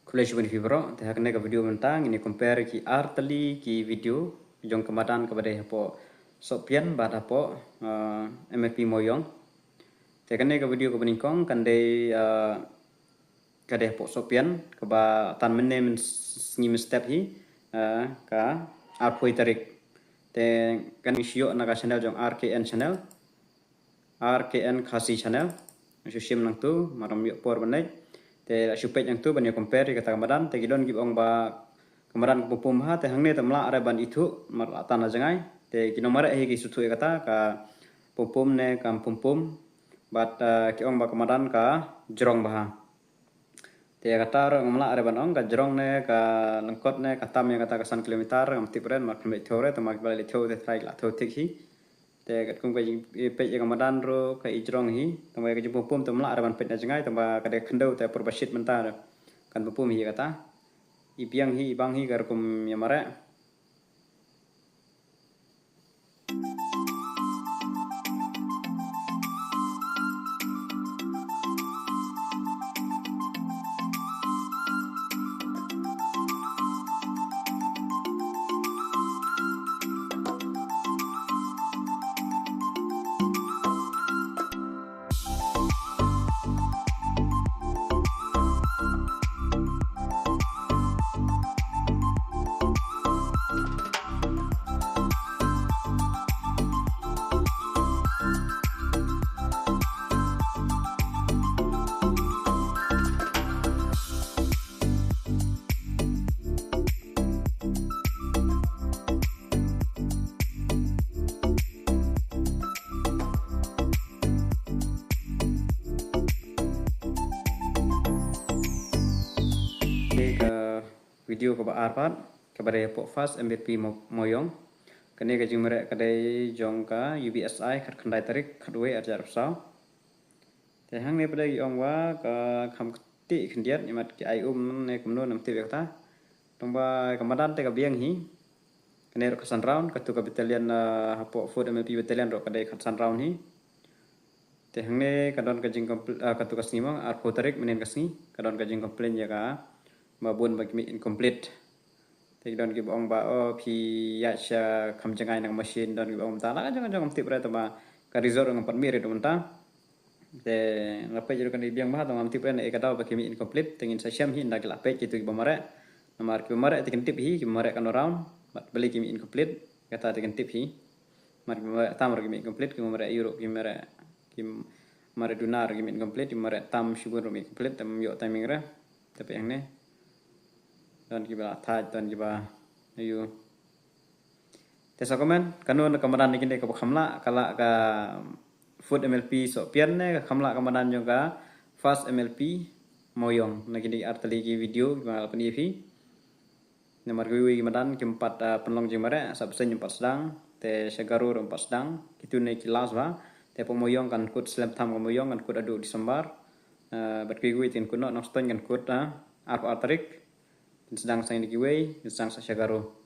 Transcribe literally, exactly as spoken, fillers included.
Khublei shibun ïa phi baroh. Te ha kane ka video mynta ngin ïa compare ki ar tylli ki video jong ka madan kaba dei hapoh Sohpian bad hapoh, ah, M L P Moyong. Te kane ka video kaba nyngkong kan dei, ah, ka dei hapoh Sohpian kaba tan mynne mynstep hi, ah, ka arphew tarik. Te kan shu ïoh na ka channel jong R K N channel. R K N Khasi channel. Shu shim nangtu, mar ym ïoh por ban leit. Te la shu peit nangtu ban ïa compare ïa kata ka madan, te ki don kiba ong ba ka madan ka pum pum bha, te hangne te ym lah re ban ithuh, mar la tan la jngai. Te ki nongmareh hi ki shu thuh ïa kata ka pum pum ne kam pum pum. Bad, eh, ki ong ba ka madan ka jrong bha. Te kata ruh ngam lah re ban ong, ka jrong ne ka lyngkot ne ka tam ïa kata ka san kilometer, ngam tip re, mar khlem leit thew re, te mar kiba la leit thew te trai ki la thew thik hi. Te katkum ka jingpeit ïa ka madan ruh ka i jrong hi, tangba ïa ka jingpum pum te ym lah re ban peit na jngai, tangba ka dei khyndew te por ba shit mynta re kan pum pum hi ïa kata. I biang hi, i bang hi ka rukom ïa mareh. Kane ka video kaba ar pat, kaba dei hapoh First M L P Mo-, Moyong. Kane ka jingmareh ka dei jong ka U B S I khatkhyndai tarik, khatwei, arhajar arphew saw. Te hangne pat ki ong ba ka kham ktieh khyndiat, ïa mat ki ai um ne kumno ngam tip ïa kata. Tangba ka madan te ka biang hi. Kane ruh ka san round, katu ka battalion, ah, hapoh Fourth M L P battalion ruh ka dei ka san round hi. Te hangne ka don ka jingcompl-, ah, katu ka sngi mo, arphew tarik mynhynnin ka sngi, ka don ka jingcomplain ïa ka ba bun ba ki mih incomplete. Te ki don kiba ong ba, oh, phi ïaid sha kham jngai na ka machine, don kiba ong mynta la ka jong ka jong ngam tip re, tangba ka result ngam pat mih re mynta. Te la peit ruh kan biang bha, tangba ngam tip re na ei ka daw ba ki mih incomplete, te ngin sa shem hi ynda ki la peit kitu kiba mareh. Namar kiba mareh te kin tip hi, kiba mareh kan round, bad balei ki mih incomplete, kata te kin tip hi. Namar kiba mareh tam ruh ki mih incomplete, kiba mareh ïew ruh ki mih, kiba mareh duna ruh ki mih incomplete, kiba mareh tam shibun ruh mih incomplete, te ym ïoh timing re. Te peit hangne. Don kiba la thait, don kiba ïew. Te sa comment, kano na ka madan na kine kaba kham lah, ka lah ka Fourth M L P Sohpian ne ka kham lah ka madan jong ka First M L P Moyong, na kine ar tylli ki video kiba nga la pyni ïa phi. Namar kiwei ki madan kim pat, ah, pynlong jingmareh, sa bseiñ ym pat sdang, te sha Garo ruh ym pat sdang, kitu ne ki last bha, te hapoh Moyong kan kut slem tham ka Moyong kan kut haduh December, ah, bad kiwei te kan kut noh, Nongstoiñ kan kut, ah, arphew ar tarik, kin sdang sa ïa kiwei, kin sdang sa sha Garo.